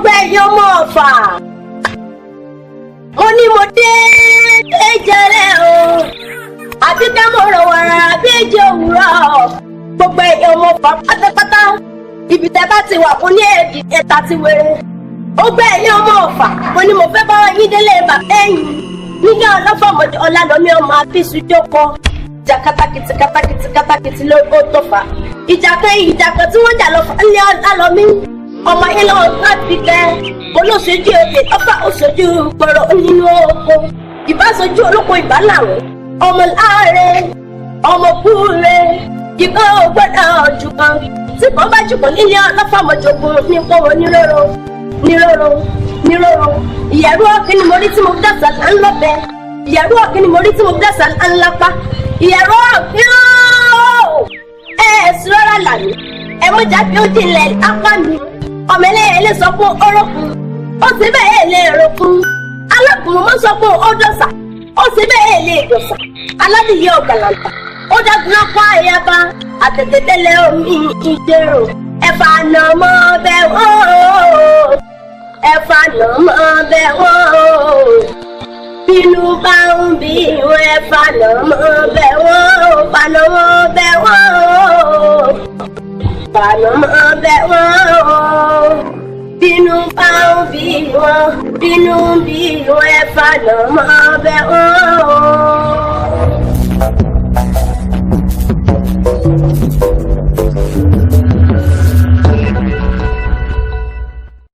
Gbogbo ẹ̀yin ọmọ Ọ̀fà, mo ní mo dé jẹrẹ o, àbí ká mo rọ̀ wàrà àbí èjì òwúrọ̀. Gbogbo ẹ̀yin ọmọ Ọ̀fà pátápátá, ibi tẹ́ bá ti wà fún ní èdè ẹ̀ta ti wéré. Gbogbo ẹ̀yin ọmọ Ọ̀fà, mo ní mo fẹ́ bá yín délé bàbá ẹ̀yìn nílé ọlọ́fọ̀mọdé ọ̀làlọ́mí ọmọ àfíìsù jókòó. Ìjà katakìtì katakìtì katakìtì ló ó tó fà. Ìjà kan, ìjà kan tí wọ́n jà lọ fà ní ọ̀làlọ́mí ọmọ yín lọ́wọ́ láti kẹ́ olóṣojú èdè ọfà, òṣojú gbọ̀rọ̀ nínú oko, ìbáṣojú olóko, ìbá làwọn ọmọ láàrẹ ọmọ kúre ìkan ò gbọ́dọ̀ jù kan tí kò bá jù kan nílé ọlọ́fàmọ̀jọ̀gùn ní pọ̀wọ́ nírọ̀rọ̀ nírọ̀rọ̀ nírọ̀rọ̀. Ìyàrá ọ̀kìn ni mo rí tí mo dàsà ńlọ́bẹ. Ìyàrá ọ̀kìn ni mo rí tí mo dàsà ńlápá. Ìyàrá ọ̀kìn ooo, ẹ ẹ̀ sùn rárá làmì ẹ mọ̀ jáde ó jinlẹ̀ apá mi. Ọmọ ẹlẹ́yẹlé sọ fún orókùn, ó sì bẹ́ẹ̀ lè rokun. Alákùnrin mọ́ sọ fún ọdọ́sà, ó sì bẹ́ẹ̀ lè dọ̀sà. Aládìyẹ ọ̀gàlàǹtà ó dágun lọ́pọ̀ àyàbá àtẹ̀tẹ̀tẹ̀lẹ̀ omi ìdèrò. Ẹ̀fà nà mọ́ bẹ́ẹ̀ wọ́n, ẹ̀fà nà mọ́ bẹ́ẹ̀ wọ́n, bínú bá ń bí wọn, ẹ̀fà nà mọ́ bẹ́ẹ̀ wọ́n, fà nà mọ́ bẹ́ẹ̀ wọ́n, fà nà mọ́ bẹ́ẹ̀ wọ́n, bínú bá ń bí wọn, bínú bí wọn, ẹ̀fà nà mọ́ bẹ́ẹ̀ wọ́n.